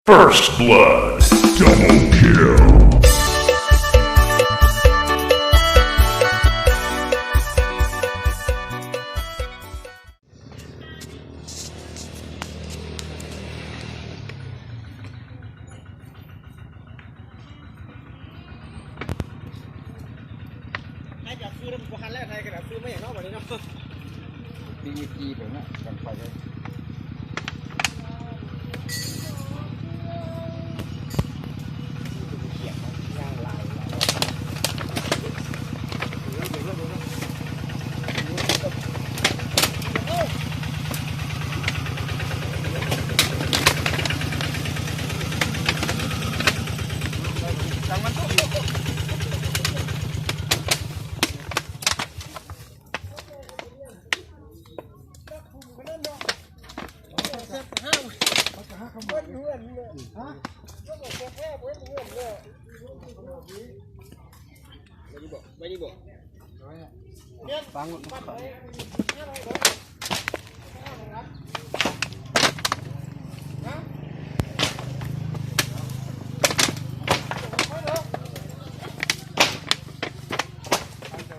First blood, double kill. ໃຫ້ກັບຊື້ນຳບໍ່ທັນແລ້ວ ໃຫ້ກັບຊື້ມາຫຍັງເນາະ ບັດນີ້ເນາະ ມີວິທີແບບນັ້ນກັນໄປເລີຍ.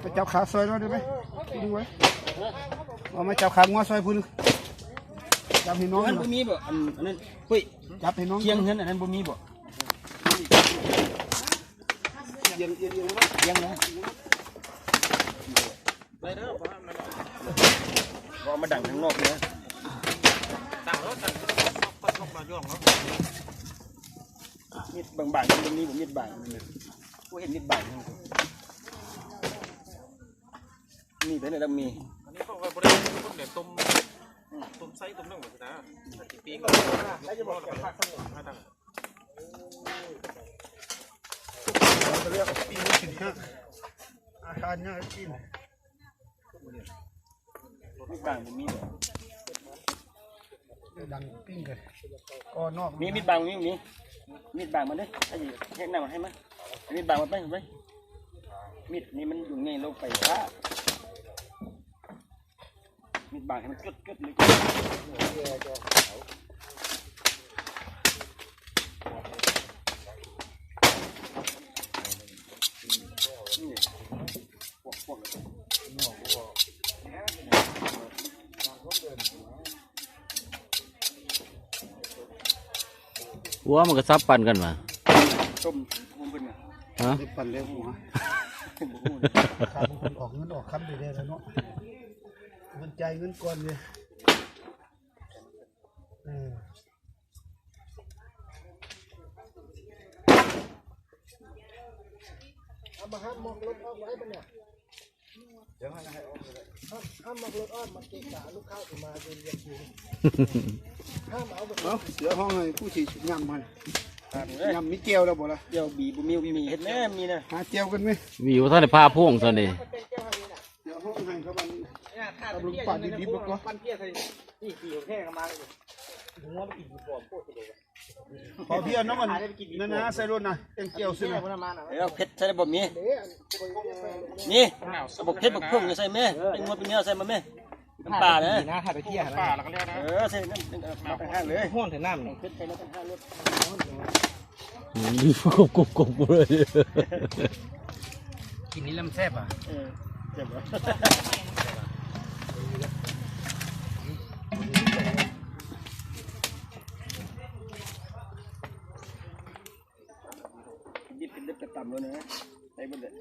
ໄປຈັບຂາຊ່ອຍເຮົາໄດ້ໄໝ? ຜູ້ໜຶ່ງໄວ້ ເອົາມາຈັບຂາງົວຊ່ອຍຜູ້ໜຶ່ງ. ຈັບໃຫ້ນ້ອງ ມັນບໍ່ມີບໍ່? ອັນ ອັນນັ້ນ ເຮີ້ຍ ຈັບໃຫ້ນ້ອງ ຄຽງເຮືອນອັນນັ້ນບໍ່ມີບໍ່? ຄຽງ ຄຽງ ຄຽງນະ ໄປເດີ ເອົາມາດັງທາງນອກເດີ ດັງແລ້ວ ດັງ ຊອກ ຊອກ ຊອກ ຊອກ ຊອກ ຊອກ ຊອກ ມີດບາງໆ ມັນມີບໍ່? ມີດບາງ ບໍ່ເຫັນມີດບາງ. ມີເດ້ ດຳມີ ອັນນີ້ເຂົາກໍບໍ່ໄດ້ຕົ້ມແຫຼະ ຕົ້ມ ອືມ ຕົ້ມໄສ້ຕົ້ມໜຶ້ງວ່າຊັ້ນນະ ຊິປີ້ງ ໄດ້ຢູ່ບໍ່? ເຂົາເອີ້ນປີ້ງກິນ ອາຫານຍາກກິນ. ມີດບາງບໍ່ມີບໍ່? ດັງປີ້ງເລີຍ ກໍນອກ ມີມີດບາງບໍ່ມີ? ມີມີດບາງມາເດີ ໃຫ້ເຮັດໜ້າມັນໃຫ້ມາ ມີດບາງມາໄປ ໄປ ມີດນີ້ມັນຢູ່ໃນໂລກໄຟຟ້າ ມີດບາງໃຫ້ມັນຈົດໆເລີຍ. ຫົວມັນກໍສັບປັນກັນຫວາ? ຕົ້ມຫົວເພິ່ນນະ ຮະ? ໄດ້ປັນແລ້ວຫົວ ບໍ່ຮູ້ເລີຍ ຖ້າເພິ່ນອອກເງິນອອກຄຳໄດ້ແລ້ວເນາະ ເພິ່ນຈ່າຍເງິນກ່ອນເລີຍ. ເອີ ເອົາມາຫ້າມມອກລົດອອກໄວ້ບັດນີ້ ຫ້າມ ຫ້າມມອກລົດອອກ ມາເກະກະລູກຄ້າທີ່ມາເດີນວຽນຢູ່ ຫ້າມເອົາ ເອົາ ເສືອຮ້ອງໃຫ້ຜູ້ທີ່ຍຳໃຫ້ ຍຳມີແຈ່ວແລ້ວບໍ່ລະ? ແຈ່ວບີບໍ່ມີ ມີເຮັດແດ່ມີນະ ຫາແຈ່ວກັນແມະ ວີວບໍ່ທັນໄດ້ພາພວງຊັ້ນເດ. ເອົາລົງປາດດິບໆ ແລ້ວກໍ ປັ່ນເຈ້ຍໃສ່ ນີ້ ຂີ້ຂອງແທ້ກໍມາເລີຍ ຫົວມັນກິນຢູ່ປອມໂພດເດ. ຂໍເພຍນຳອັນນັ້ນນະ ໃສ່ລົດນະ ແກງແຈ່ວຊື່ນະ ເອີ ເຜັດໃສ່ໄດ້ບໍ່? ມີ ນີ້ ເອົາບັກເຜັດບັກເຜິ້ງໃສ່ແມ ເປັນງົວເປັນແນວໃສ່ມາແມ ນ້ຳປານະ ນ້ຳປາ ເອີ ໃສ່ນ້ຳ ນ້ຳປາເລີຍ ຮ້ອນແທ້ນ້ຳນີ້ ເຜັດໃສ່ນ້ຳປາໂລດ. ອືມ ກົບໆໆ ເລີຍ ກິນນີ້ລຳແຊບຫວາ? ເອີ ແຊບຫວາ? ດິບເປັນເດັດກະຕຳໂລດນະ ໃສ່ເບິດເລີຍ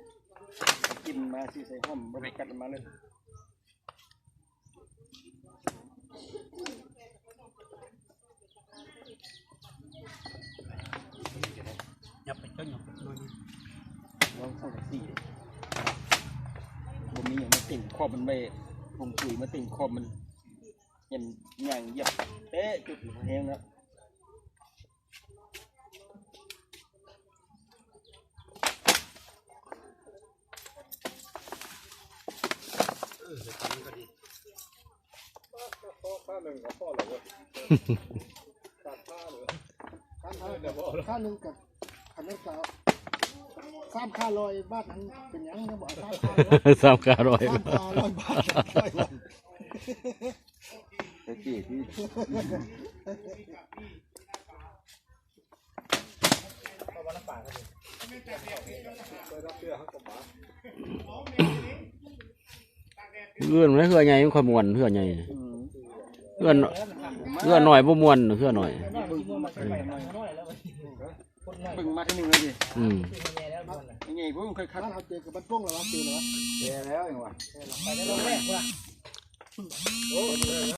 ກິນມາຊິໃສ່ຫອມ ບໍ່ໄດ້ກັດມາເລີຍ. ຫຍັບໄປເຈົ້າ ຫຍັບໄປໜ້ອຍໜຶ່ງ ລອງສັງກະສີເດ້ ບໍ່ມີຫຍັງມາເຕັງຂອບມັນໄວ້ ຖົງປຸຍມາເຕັງຂອບມັນ ເຫັນຍ່າງຢຽບເຕະຈຸດແຮງແລ້ວ. ເອີ ເຮັດຕາມນັ້ນກໍດີ ຂ້າໜຶ່ງກໍພໍແລ້ວເວີຍ ຂ້າໜຶ່ງກໍ ອັນນັ້ນກໍ ສາມຂ້າຮ້ອຍບາດຫັ້ນ ເປັນຫຍັງຍັງບໍ່ເອົາ ສາມຂ້າຮ້ອຍ ສາມຂ້າຮ້ອຍບາດ ສາມຂ້າຮ້ອຍບາດ. ຕະກີ້ທີ່ ເ ເຮືອນ ເຮືອໃຫຍ່ມັນຄ່ອຍມ່ວນ ເຮືອໃຫຍ່ ເຮືອ ເຮືອນ້ອຍບໍ່ມ່ວນ ເຮືອນ້ອຍ. ເບິ່ງມາທີໜຶ່ງເລີຍຕິ. ອືມ ໃຫຍ່ພຸ້ນ ເຄີຍຄັດ ເຮົາເຈີກັບບ້ານໂປ່ງແລ້ວວະ ເຈີແລ້ວຫວາ ແລ້ວຫວາ.